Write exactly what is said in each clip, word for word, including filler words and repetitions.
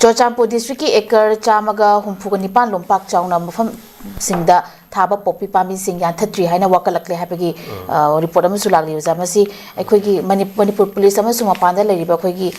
ꯆꯨꯔꯆꯥꯟꯄꯨꯔ ꯗꯤꯁꯇ꯭ꯔꯤꯛꯀꯤ ꯑꯦꯀꯔ ꯆꯥꯝꯃꯒ ꯍꯨꯝꯐꯨꯒ ꯅꯤꯄꯥꯟ ꯂꯣꯝꯄꯥꯛ ꯆꯥꯎꯅ ꯃꯐꯝꯁꯤꯡꯗ ꯊꯥꯕ ꯄꯣꯄꯤ ꯄꯥꯝꯕꯤꯁꯤꯡ ꯌꯥꯟꯊꯠꯇ꯭ꯔꯤ ꯍꯥꯏꯅ ꯋꯥꯀꯠꯂꯛꯂꯦ ꯍꯥꯏꯕꯒꯤ, ꯑ, ꯔꯤꯄꯣꯔꯠ ꯑꯃꯁꯨ ꯂꯥꯛꯂꯤ, ꯑꯣꯖꯥ꯫ ꯃꯁꯤ ꯑꯩꯈꯣꯏꯒꯤ ꯃꯅꯤ-, ꯃꯅꯤꯄꯨꯔ ꯄꯨꯂꯤꯁ ꯑꯃꯁꯨꯡ ꯃꯄꯥꯟꯗ ꯂꯩꯔꯤꯕ ꯑꯩꯈꯣꯏꯒꯤ,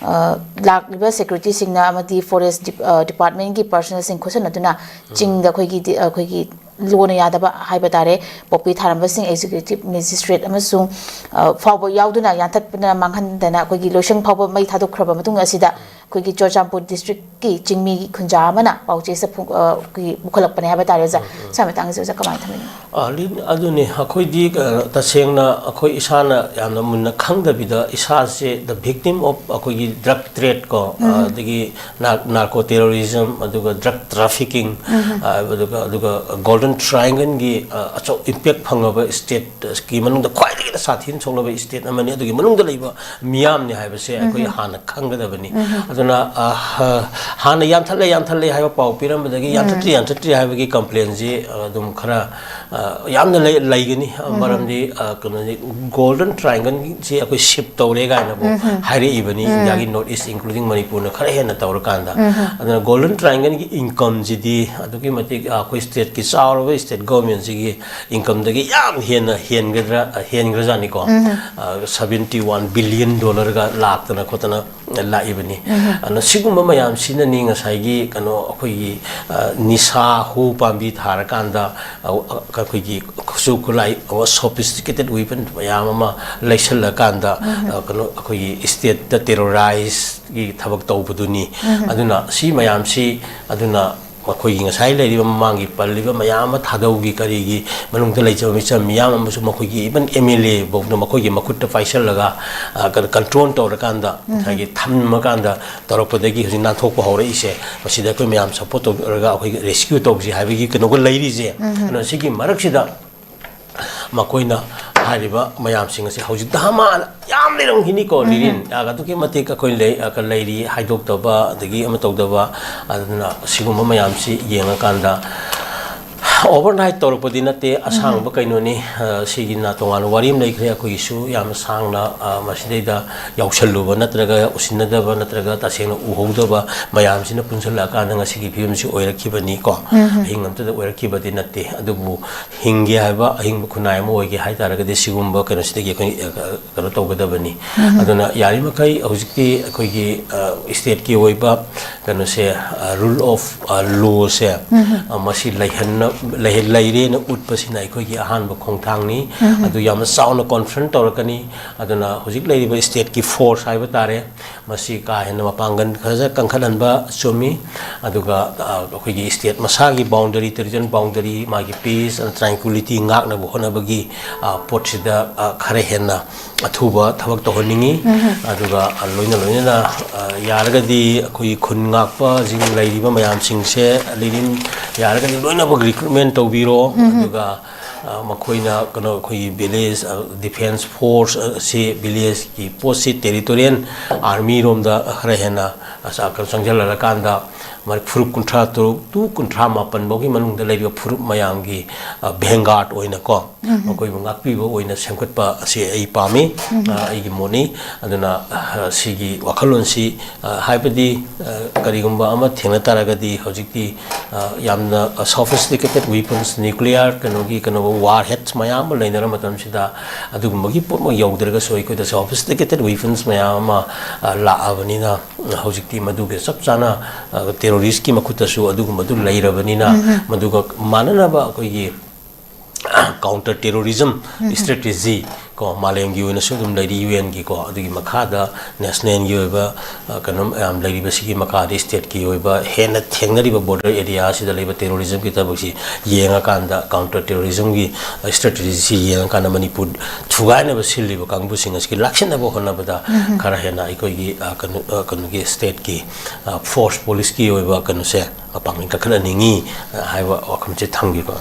ꯑ, ꯂꯥꯛꯂꯤꯕ ꯁꯦꯀ꯭ꯌꯨꯔꯤꯇꯤꯁꯤꯡꯅ ꯑꯃꯗꯤ ꯐꯣꯔꯦꯁ ꯗꯤꯞ-, ꯑ, ꯗꯤꯄꯥꯔꯠꯃꯦꯟꯒꯤ ꯄꯔꯁꯅꯦꯜꯁꯤꯡ ꯈꯨꯠꯁꯟꯅꯗꯨꯅ ꯆꯤꯡꯗ ꯑꯩꯈꯣꯏꯒꯤ ꯗꯤ-, ꯑꯩꯈꯣꯏꯒꯤ ꯂꯣꯅ ꯌꯥꯗꯕ ꯍꯥꯏꯕ ꯇꯥꯔꯦ, ꯄꯣꯄꯤ ꯊꯥꯔꯝꯕꯁꯤꯡ ꯑꯦꯛꯖꯤꯀ꯭ꯌꯨꯇꯤꯚ ꯃꯦꯖꯤꯁꯇ꯭ꯔꯦꯠ ꯑꯃꯁꯨꯡ, ꯑ, ꯐꯥꯎꯕ ꯌꯥꯎꯗꯨꯅ ꯌꯥꯟꯊꯠꯄꯅ ꯃꯥꯡꯍꯟꯗꯅ ꯑꯩꯈꯣꯏꯒꯤ ꯂꯣꯏꯁꯪ ꯐꯥꯎꯕ ꯃꯩ ꯊꯥꯗꯣꯛꯈ꯭ꯔꯕ ꯃꯇꯨꯡ ꯑꯁꯤꯗ ꯑꯩꯈꯣꯏꯒꯤ ꯆꯨꯔꯆꯥꯟꯄꯨꯔ ꯗꯤꯁꯇ꯭ꯔꯤꯛꯀꯤ ꯆꯤꯡꯃꯤ ꯈꯨꯟꯖꯥ ꯑꯃꯅ ꯄꯥꯎꯆꯦꯁꯦ ꯐꯣꯡ-, ꯑ, ꯑꯩꯈꯣꯏꯒꯤ ꯄꯨꯈꯠꯂꯛꯄꯅꯦ ꯍꯥꯏꯕ ꯇꯥꯔꯦ, ꯑꯣꯖꯥ꯫ ꯎꯝ, ꯎꯝ꯫ ꯁ꯭ꯋꯥꯏ ꯃꯇꯥꯡꯁꯦ ꯑꯣꯖꯥ ꯀꯃꯥꯏꯅ ꯊꯝꯕꯤꯅꯤ? ꯑ, ꯂꯤ-, ꯑꯗꯨꯅꯤ, ꯑꯩꯈꯣꯏꯗꯤ, ꯑ, ꯇꯁꯦꯡꯅ ꯑꯩꯈꯣꯏ ꯏꯁꯥꯅ ꯌꯥꯝꯅ ꯃꯨꯟꯅ ꯈꯪꯗꯕꯤꯗ ꯏꯁꯥꯁꯦ the victim of ꯑꯩꯈꯣꯏꯒꯤ drug trade ꯀꯣ, ꯎꯝ꯫ ꯑꯗꯒꯤ ꯅꯥꯔ-, narco terrorism, ꯑꯗꯨꯒ drug trafficking, ꯎꯝ꯫ ꯑ, ꯑꯗꯨꯒ, ꯑꯗꯨꯒ Golden Triangle ꯒꯤ, ꯑ, ꯑꯆꯧ-, impact ꯐꯪꯉꯕ state ꯀꯤ ꯃꯅꯨꯡꯗ ꯈ꯭ꯋꯥꯏꯗꯒꯤ ꯁꯥꯊꯤꯅ ꯁꯣꯛꯂꯕ state ꯑꯃꯅꯤ꯫ ꯑꯗꯨꯒꯤ ꯃꯅꯨꯡꯗ ꯂꯩꯕ ꯃꯤꯌꯥꯝꯅꯤ ꯍꯥꯏꯕꯁꯦ ꯑꯩꯈꯣꯏ ꯎꯝ꯫ ꯍꯥꯟꯅ ꯈꯪꯒꯗꯕꯅꯤ꯫ ꯎꯝ꯫ ꯑꯗꯨꯅ, ꯑ, ꯍ-, ꯍꯥꯟꯅ ꯌꯥꯟꯊꯠꯂꯦ, ꯌꯥꯟꯊꯠꯂꯦ ꯍꯥꯏꯕ ꯄꯥꯎ ꯄꯤꯔꯝꯕꯗꯒꯤ ꯎꯝ꯫ ꯌꯥꯟꯊꯠꯇ꯭ꯔꯤ, ꯌꯥꯟꯊꯠꯇ꯭ꯔꯤ ꯍꯥꯏꯕꯒꯤ complain ꯁꯤ, ꯑ, ꯑꯗꯨꯝ ꯈꯔ, ꯑ, ꯌꯥꯝꯅ ꯂꯩ-, ꯂꯩꯒꯅꯤ꯫ ꯎꯝ꯫ ꯃꯔꯝꯗꯤ, ꯑ, ꯀꯩꯅꯣꯅꯤ, Golden Triangle ꯁꯤ ꯑꯩꯈꯣꯏ shift ꯇꯧꯔꯦ ꯀꯥꯏꯅꯕꯨ ꯎꯝ꯫ ꯍꯥꯏꯔꯛꯏꯕꯅꯤ, ꯎꯝ꯫ India ꯒꯤ North East, including ꯃꯅꯤꯄꯨꯔꯅ ꯈꯔ ꯍꯦꯟꯅ ꯇꯧꯔꯀꯥꯟꯗ꯫ ꯎꯝ꯫ ꯑꯗꯨꯅ Golden Triangle ꯒꯤ income ꯁꯤꯗꯤ ꯑꯗꯨꯛꯀꯤ ꯃꯇꯤꯛ, ꯑ, ꯑꯩꯈꯣꯏ state ꯀꯤ ꯆꯥꯎꯔꯕ state government ꯁꯤꯒꯤ income ꯗꯒꯤ ꯌꯥꯝ ꯍꯦꯟꯅ ꯍꯦꯟꯒꯗ꯭ꯔꯥ, ꯍꯦꯟꯈ꯭ꯔꯖꯥꯠꯅꯤꯀꯣ꯫ ꯎꯝ꯫ ꯑ, seventy one billion dollar ꯒ ꯂꯥꯛꯇꯅ ꯈꯣꯠꯇꯅ ꯂꯥꯛꯏꯕꯅꯤ꯫ ꯎꯝ꯫ ꯑꯗꯨꯅ ꯁꯤꯒꯨꯝꯕ ꯃꯌꯥꯝꯁꯤꯅꯅꯤ ꯉꯁꯥꯏꯒꯤ ꯀꯩꯅꯣ ꯑꯩꯈꯣꯏꯒꯤ, ꯑ, ꯅꯤꯁꯥ ꯍꯨ ꯄꯥꯝꯕꯤ ꯊꯥꯔꯀꯥꯟꯗ, ꯑ, ꯑ, ꯑꯩꯈꯣꯏꯒꯤ ꯈꯨꯠꯁꯨ ꯈꯨꯠꯂꯥꯏ, ꯑ, sophisticated weapon ꯃꯌꯥꯝ ꯑꯃ ꯂꯩꯁꯜꯂꯀꯥꯟꯗ, ꯎꯝ꯫ ꯑ, ꯀꯩꯅꯣ ꯑꯩꯈꯣꯏꯒꯤ state ꯇ terrorize ꯒꯤ ꯊꯕꯛ ꯇꯧꯕꯗꯨꯅꯤ꯫ ꯎꯝ꯫ ꯑꯗꯨꯅ ꯁꯤ ꯃꯌꯥꯝꯁꯤ, ꯑꯗꯨꯅ ꯃꯈꯣꯏꯒꯤ ꯉꯁꯥꯏ ꯂꯩꯔꯤꯕ ꯃꯃꯥꯡꯒꯤ ꯄꯜꯂꯤꯕ ꯃꯌꯥꯝ ꯑꯃ ꯊꯥꯗꯧꯒꯤ ꯀꯔꯤꯒꯤ ꯃꯅꯨꯡꯗ ꯂꯩꯖꯕ ꯃꯤꯆꯝ ꯃꯤꯌꯥꯝ ꯑꯃꯁꯨ ꯃꯈꯣꯏꯒꯤ even M L A ꯐꯥꯎꯗ ꯃꯈꯣꯏꯒꯤ ꯃꯈꯨꯠꯇ ꯄꯥꯏꯁꯜꯂꯒ, ꯑ, ꯀ-, control ꯇꯧꯔꯀꯥꯟꯗ, ꯎꯝ꯫ ꯉꯁꯥꯏꯒꯤ ꯊꯝꯃꯀꯥꯟꯗ ꯇꯧꯔꯛꯄꯗꯒꯤ ꯍꯧꯖꯤꯛ ꯅꯥꯟꯊꯣꯛꯄ ꯍꯧꯔꯛꯏꯁꯦ꯫ ꯃꯁꯤꯗ ꯑꯩꯈꯣꯏ ꯃꯌꯥꯝ support ꯇꯧꯔꯒ ꯑꯩꯈꯣꯏꯒꯤ rescue ꯇꯧꯁꯤ ꯍꯥꯏꯕꯒꯤ ꯀꯩꯅꯣꯒ ꯂꯩꯔꯤꯁꯦ꯫ ꯎꯝ꯫ ꯑꯗꯨꯅ ꯁꯤꯒꯤ ꯃꯔꯛꯁꯤꯗ ꯃꯈꯣꯏꯅ ꯍꯥꯏꯔꯤꯕ ꯃꯌꯥꯝꯁꯤꯡ ꯑꯁꯤ ꯍꯧꯖꯤꯛ ꯙꯃꯥ ꯌꯥꯝ ꯂꯩꯔꯝꯈꯤꯅꯤꯀꯣ, ꯎꯝ꯫ ꯂꯤꯔꯤꯟ꯫ ꯑꯗꯨꯛꯀꯤ ꯃꯇꯤꯛ ꯑꯩꯈꯣꯏ ꯂꯩ-, ꯑ, ꯂꯩꯔꯤ, ꯍꯥꯏꯗꯣꯛꯇꯕ ꯑꯗꯒꯤ ꯑꯃ ꯇꯧꯗꯕ꯫ ꯑꯗꯨꯅ ꯁꯤꯒꯨꯝꯕ ꯃꯌꯥꯝꯁꯤ ꯌꯦꯡꯉꯀꯥꯟꯗ ꯑꯣꯚꯔꯅꯥꯏꯠ ꯇꯧꯔꯛꯄꯗꯤ ꯅꯠꯇꯦ, ꯑꯁꯥꯡꯕ ꯀꯩꯅꯣꯅꯤ꯫ ꯑ, ꯁꯤꯒꯤꯅ ꯇꯣꯉꯥꯟꯕ ꯋꯥꯔꯤ ꯑꯃ ꯂꯩꯈ꯭ꯔꯦ꯫ ꯑꯩꯈꯣꯏꯒꯤꯁꯨ ꯌꯥꯝꯅ ꯁꯥꯡꯅ, ꯑ, ꯃꯁꯤꯗꯩꯗ ꯌꯥꯎꯁꯜꯂꯨꯕ ꯅꯠꯇ꯭ꯔꯒ ꯎꯁꯤꯟꯅꯗꯕ ꯅꯠꯇ꯭ꯔꯒ ꯇꯁꯦꯡꯅ ꯎꯍꯧꯗꯕ ꯃꯌꯥꯝꯁꯤꯅ ꯄꯨꯟꯁꯤꯜꯂꯛꯑꯀꯥꯟꯗ ꯉꯁꯤꯒꯤ ꯐꯤꯕꯝꯁꯤ ꯑꯣꯏꯔꯛꯈꯤꯕꯅꯤ ꯀꯣ꯫ ꯑꯍꯤꯡ ꯑꯝꯇꯗ ꯑꯣꯏꯔꯛꯈꯤꯕꯗꯤ ꯅꯠꯇꯦ꯫ ꯑꯗꯨꯕꯨ ꯍꯤꯡꯒꯦ ꯍꯥꯏꯕ ꯑꯍꯤꯡꯕ ꯈꯨꯟꯅꯥꯏ ꯑꯃ ꯑꯣꯏꯒꯦ ꯍꯥꯏ ꯇꯥꯔꯒꯗꯤ ꯁꯤꯒꯨꯝꯕ ꯀꯩꯅꯣꯁꯤꯗꯒꯤ ꯑꯩꯈꯣꯏ, ꯑ, ꯀꯩꯅꯣ ꯇꯧꯒꯗꯕꯅꯤ꯫ ꯑꯗꯨꯅ ꯌꯥꯔꯤꯃꯈꯩ ꯍꯧꯖꯤꯛꯇꯤ ꯑꯩꯈꯣꯏꯒꯤ, ꯑ, ꯁ꯭ꯇꯦꯠꯀꯤ ꯑꯣꯏꯕ ꯀꯩꯅꯣꯁꯦ, ꯑ, ꯔꯨꯜ ꯑꯣꯐ, ꯑ, ꯂꯣꯁꯦ, ꯑ, ꯃꯁꯤ ꯂꯩꯍꯟꯅ-, ꯂꯩꯍ-, ꯂꯩꯔꯦꯅ ꯎꯠꯄꯁꯤꯅ ꯑꯩꯈꯣꯏꯒꯤ ꯑꯍꯥꯟꯕ ꯈꯣꯡꯊꯥꯡꯅꯤ꯫ ꯑꯗꯨ ꯌꯥꯝꯅ ꯆꯥꯎꯅ ꯀꯣꯟꯐ꯭ꯔꯟ ꯇꯧꯔꯛꯀꯅꯤ꯫ ꯑꯗꯨꯅ ꯍꯧꯖꯤꯛ ꯂꯩꯔꯤꯕ ꯁ꯭ꯇꯦꯠꯀꯤ ꯐꯣꯔꯁ ꯍꯥꯏꯕ ꯇꯥꯔꯦ, ꯃꯁꯤ ꯀꯥ ꯍꯦꯟꯅ ꯃꯄꯥꯡꯒꯜ ꯈꯔ ꯀꯟꯈꯠꯍꯟꯕ ꯆꯨꯝꯃꯤ꯫ ꯑꯗꯨꯒ, ꯑ, ꯑꯩꯈꯣꯏꯒꯤ ꯁ꯭ꯇꯦꯠ ꯃꯁꯥꯒꯤ ꯕꯥꯎꯟꯗꯔꯤ, ꯇꯦꯔꯤꯇꯣꯔꯤꯌꯦꯜ ꯕꯥꯎꯟꯗꯔꯤ, ꯃꯥꯒꯤ ꯄꯤꯁ ꯑꯦꯟ ꯇ꯭ꯔꯥꯟꯀ꯭ꯋꯤꯂꯤꯇꯤ ꯉꯥꯛꯅꯕ ꯍꯣꯠꯅꯕꯒꯤ, ꯑ, ꯄꯣꯠꯁꯤꯗ, ꯑ, ꯈꯔ ꯍꯦꯟꯅ ꯑꯊꯨꯕ ꯊꯕꯛ ꯇꯧꯍꯟꯅꯤꯡꯉꯤ꯫ ꯑꯗꯨꯒ, ꯑ, ꯂꯣꯏꯅ ꯂꯣꯏꯅꯅ, ꯑ, ꯌꯥꯔꯒꯗꯤ ꯑꯩꯈꯣꯏꯒꯤ ꯈꯨꯟ ꯉꯥꯛꯄꯁꯤꯡ ꯂꯩꯔꯤꯕ ꯃꯌꯥꯝꯁꯤꯡꯁꯦ ꯂꯤꯔꯤꯟ ꯌꯥꯔꯒꯗꯤ ꯂꯣꯏꯅꯃꯛ ꯔꯤꯀ꯭ꯔꯨꯠꯃꯦꯟ ꯇꯧꯕꯤꯔꯣ꯫ ꯑꯗꯨꯒ, ꯑ, ꯃꯈꯣꯏꯅ ꯀꯩꯅꯣ ꯑꯩꯈꯣꯏꯒꯤ ꯚꯤꯂꯦꯖ, ꯑ, ꯗꯤꯐꯦꯟꯁ ꯐꯣꯔꯁ, ꯑ, ꯑꯁꯤ ꯚꯤꯂꯦꯖꯀꯤ ꯄꯣꯠꯁꯤ ꯇꯦꯔꯤꯇꯣꯔꯤꯌꯦꯜ ꯑꯥꯔꯃꯤꯔꯣꯝꯗ ꯈꯔ ꯍꯦꯟꯅ, ꯑ, ꯆ-, ꯀꯩꯅꯣ ꯆꯪꯁꯤꯜꯂꯀꯥꯟꯗ ꯃꯔ-, ꯐꯨꯔꯨꯞ ꯀꯨꯟꯊ꯭ꯔꯥ ꯇꯔꯨꯛ to ꯀꯨꯟꯊ꯭ꯔꯥ ꯃꯥꯄꯟ ꯐꯥꯎꯒꯤ ꯃꯅꯨꯡꯗ ꯂꯩꯔꯤꯕ ꯐꯨꯔꯨꯞ ꯃꯌꯥꯝꯒꯤ, ꯑ, ꯚꯦꯟꯒꯥꯔꯗ ꯑꯣꯏꯅꯀꯣ, ꯃꯈꯣꯏꯕꯨ ꯉꯥꯛꯄꯤꯕ ꯑꯣꯏꯅ ꯁꯦꯝꯒꯠꯄ ꯑꯁꯤ ꯑꯩ ꯄꯥꯝꯃꯤ꯫ ꯑ, ꯑꯩꯒꯤ ꯃꯣꯠꯅꯤ꯫ ꯑꯗꯨꯅ, ꯑ, ꯁꯤꯒꯤ ꯋꯥꯈꯜꯂꯣꯟꯁꯤ, ꯑ, ꯍꯥꯏꯕꯗꯤ, ꯑ, ꯀꯔꯤꯒꯨꯝꯕ ꯑꯃ ꯊꯦꯡꯅ ꯇꯥꯔꯒꯗꯤ ꯍꯧꯖꯤꯛꯇꯤ, ꯑ, ꯌꯥꯝꯅ, ꯑ, sophisticated weapons, nuclear ꯀꯩꯅꯣꯒꯤ, ꯀꯩꯅꯣ, war heads ꯃꯌꯥꯝ ꯑꯃ ꯂꯩꯅꯔ ꯃꯇꯝꯁꯤꯗ ꯑꯗꯨꯒꯨꯝꯕꯒꯤ ꯄꯣꯠꯃꯛ ꯌꯧꯗ꯭ꯔꯒꯁꯨ ꯑꯩꯈꯣꯏꯗ sophisticated weapons ꯃꯌꯥꯝ ꯑꯃ, ꯑ, ꯂꯥꯛꯑꯕꯅꯤꯅ, ꯑ, ꯍꯧꯖꯤꯛꯇꯤ ꯃꯗꯨꯒꯤ ꯆꯞ ꯆꯥꯅ, ꯑ, ꯇꯦꯔꯣꯔꯤꯁꯀꯤ ꯃꯈꯨꯠꯇꯁꯨ ꯑꯗꯨꯒꯨꯝꯕꯗꯨ ꯂꯩꯔꯕꯅꯤꯅ, ꯃꯗꯨꯒ ꯃꯥꯟꯅꯅꯕ ꯑꯩꯈꯣꯏꯒꯤ counter terrorism strategy ꯀꯣ, ꯃꯥꯂꯦꯝꯒꯤ ꯑꯣꯏꯅꯁꯨ ꯑꯗꯨꯝ ꯂꯩꯔꯤ, ꯌꯨ ꯑꯦꯟꯒꯤꯀꯣ, ꯑꯗꯨꯒꯤ ꯃꯈꯥꯗ ꯅꯦꯁꯅꯦꯜꯒꯤ ꯑꯣꯏꯕ, ꯑ, ꯀꯩꯅꯣ ꯃꯌꯥꯝ ꯂꯩꯔꯤꯕꯁꯤꯒꯤ ꯃꯈꯥꯗ ꯁ꯭ꯇꯦꯠꯀꯤ ꯑꯣꯏꯕ ꯍꯦꯟꯅ ꯊꯦꯡꯅꯔꯤꯕ ꯕꯣꯔꯗꯔ ꯑꯦꯔꯤꯌꯥꯁꯤꯗ ꯂꯩꯕ ꯇꯦꯔꯣꯔꯤꯖꯝꯒꯤ ꯊꯕꯛꯁꯤ ꯌꯦꯡꯉꯀꯥꯟꯗ, counter terrorismꯒꯤ strategy ꯁꯤ ꯌꯦꯡꯉꯀꯥꯟꯗ ꯃꯅꯤꯄꯨꯔ ꯊꯨꯒꯥꯏꯅꯕ ꯁꯤꯜꯂꯤꯕ ꯀꯥꯡꯕꯨꯁꯤꯡ ꯑꯁꯤꯒꯤ ꯂꯥꯛꯁꯤꯟꯅꯕ ꯍꯣꯠꯅꯕꯗ ꯈꯔ ꯍꯦꯟꯅ ꯑꯩꯈꯣꯏꯒꯤ, ꯑ, ꯀꯩꯅꯣ, ꯑ, ꯀꯩꯅꯣꯒꯤ ꯁ꯭ꯇꯦꯠꯀꯤ, ꯑ, ꯐꯣꯔꯁ ꯄꯨꯂꯤꯁꯀꯤ ꯑꯣꯏꯕ ꯀꯩꯅꯣꯁꯦ, ꯑ, ꯄꯥꯡꯒꯜ ꯀꯟꯈꯠꯍꯟꯅꯤꯡꯉꯤ, ꯑ, ꯍꯥꯏꯕ ꯋꯥꯐꯝꯁꯦ ꯊꯝꯈꯤꯕ꯫